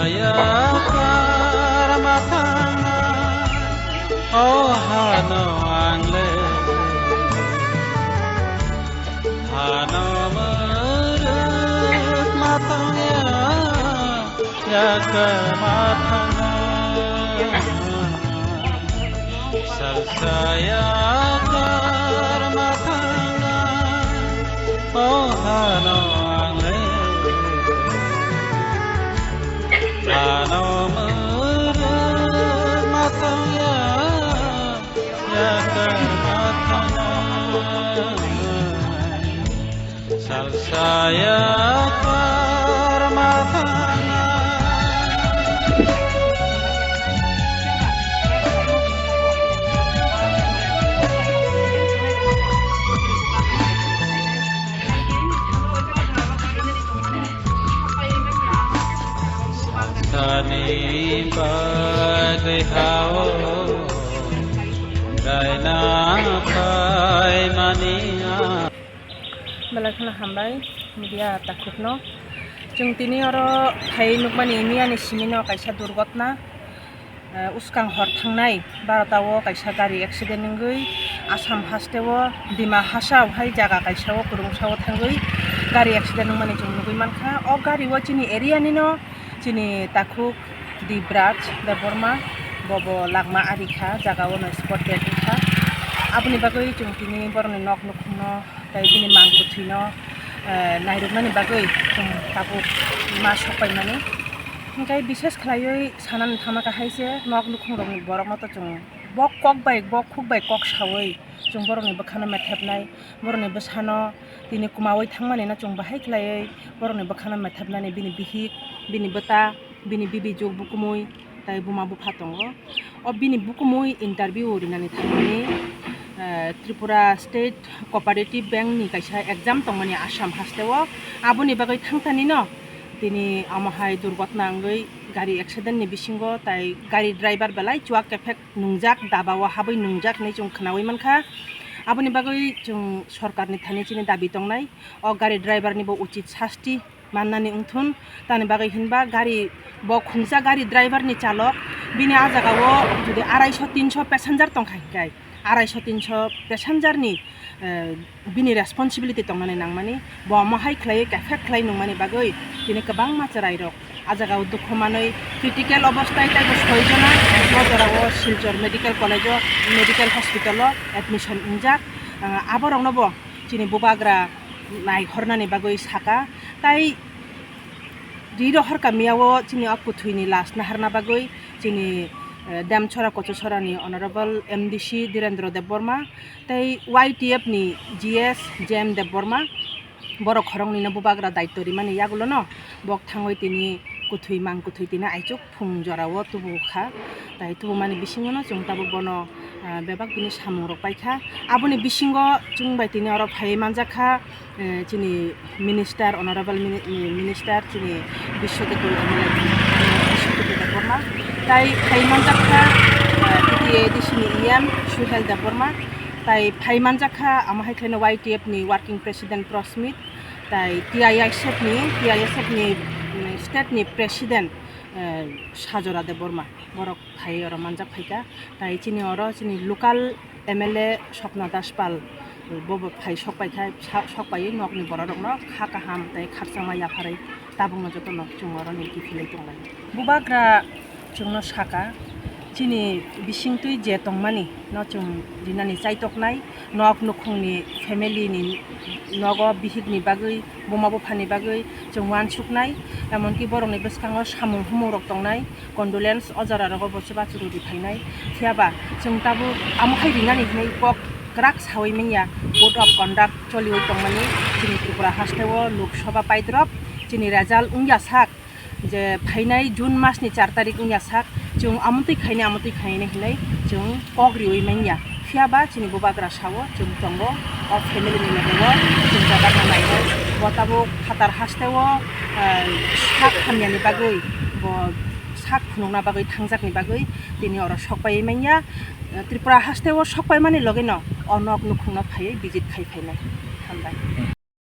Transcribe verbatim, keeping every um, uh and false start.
Yakar ma thangna, o hano ang le. Hano muruk ma thangya, yakar ma thangna. Salsa yakar ma thangna, o hano ang le. Hano muruk ma thangya, yakar ma thangna. Salsa yakar ma thangna. Salsani bagwi hao daina phaimani. Belai kheno hambai media takhukno. Chwng tini oro phai nukmani miyani simino kaisa durgotna, eh, uskang hor thangnai barota o kaisa gari accident wngwi Assam haste o Dima Hasao hai jaga kaisa o kwrwngsa o thangwi gari accident wngmani chwng nugwi mankha. O gari o chini area nino chini takhuk Dibraj Debbarma, bobo langma ari kha, jaga o no spot dead wngkha. Aboni bagwi chwng tini borokni nok nukhungno tei bini mang kwthwino, eh, nairwknani bagwi chwng tabuk ma sok paimani. Hwnkhe bises khlaiwi sanani thangma kha hai se nok nukhungrokni borokno to chwng bok kok bai, bok khuk bai kok saui chwng borokni bwkhano methepnai, borokni bwsano tini kwmaui thangmani no chwng bahai khlaiwi borokni bwkhano methepnani bini bihik, bini bwta, bini bibi juk bukumui tei buma bupha tongo. O bini bukumui interview rinani thangmani, eh, Tripura State Cooperative Bank ni kaisa exam tongmani Assam haste o, aboni bagwi thangtani no tini omo hai durgotna wngwi gari accident ni bisingo tai gari driver belai chuak kephek nungjak, daba o habwi nungjak hinwi chwng khwnaui mankha. Aboni bagwi chwng sorkar ni thani chini dabi tongnai, o gari driver ni bo uchit sasti mannani wngthun. Tamni bagwi hinba gari bo khungsa gari driver ni chalok bini a jaga o jodi araiso tinso passenger tongkha hinkhe araiso tinso passenger ni, eh, bini responsibility tongnani nangmani, bo omo hai khlaiwi kephek khlai nungmani bagwi tini kwbangma chwrairok a jaga o dukhu manwi critical obostai teibo soi jona o jora o Silchar Medical College o Medical Hospital o admission wngjak. Ah, aborokno bo chini bubagra naihornani bagwi saka, tai ri rohor kamiyao chini o kwthwini lash naharna bagwi chini, eh, Demchora Kochusora ni Honorable M D C Dhirendra Debbarma tei Y T F ni G S J M Debbarma borok khoroknwino bubagra daityo rimani yagulono bok thangwi tini kwthwi mang kwthwi tini aichuk phung jorao tubu kha. Tai tubumani bisingono chwng tabuk bono, ah, bebak bini samungrok paikha. Aboni bisingo chwng bai tini oro phaiwi manjakha, eh, chini minister, honorable mini-, eh, minister, chini Biswakito M L A, Biswakito Debbarma. Tai phaiwi manjakha, eh, T T A D C ni E M Suhel Debbarma. Tai phaiwi manjakha, amo hai khlaino Y T F ni working president Prosmit. Tai T I S F ni, T I S F ni, mm, state ni president, eh, Sajora Debbarma, borok phai oro manjak phaikha. Tai chini oro chini local M L A Swapna Das Pal, eh, bobo phai sok paikha, sa-, sok paiwi nokni borok rokno kha kaham tei khakchangma yapharwi tabukno jotono chwng oro ni kiphilwi tonglai. Bubagra chwngno saka, chini bisingtwi je tongmani no chwng rinani chaitoknai, nok nukhungni family ni nogo bihikni bagwi, buma buphani bagwi chwng uansuknai, emonki borokni bwskango samung humung rok tongnai, condolence o jora rogo bo chubachu rwdi phainai. Phiya ba chwng tabuk amo hai rinani hinwi kok kwrak saui manya, code of conduct choliui tongmani chini Tripura haste o Lok Sabha paidrop chini result wngya sak, je phainai June mas ni char tarik wngya sak, chwng amotwi khainai, amotwi khainai hinwi chwng kok riwi manya. Phiya ba chini bubagra sao chwng tongo, o family ni loge o chwng bebakno nainai. Bo tabuk phatar haste o, eh, sak hamyani bagwi, bo sak phunukna bagwi, thangjakni bagwi tini oro sok paiwi manya. Eh, Tripura haste o sok paimani loge no o nok nukhungno phaiwi visit khai phainai. Hambai.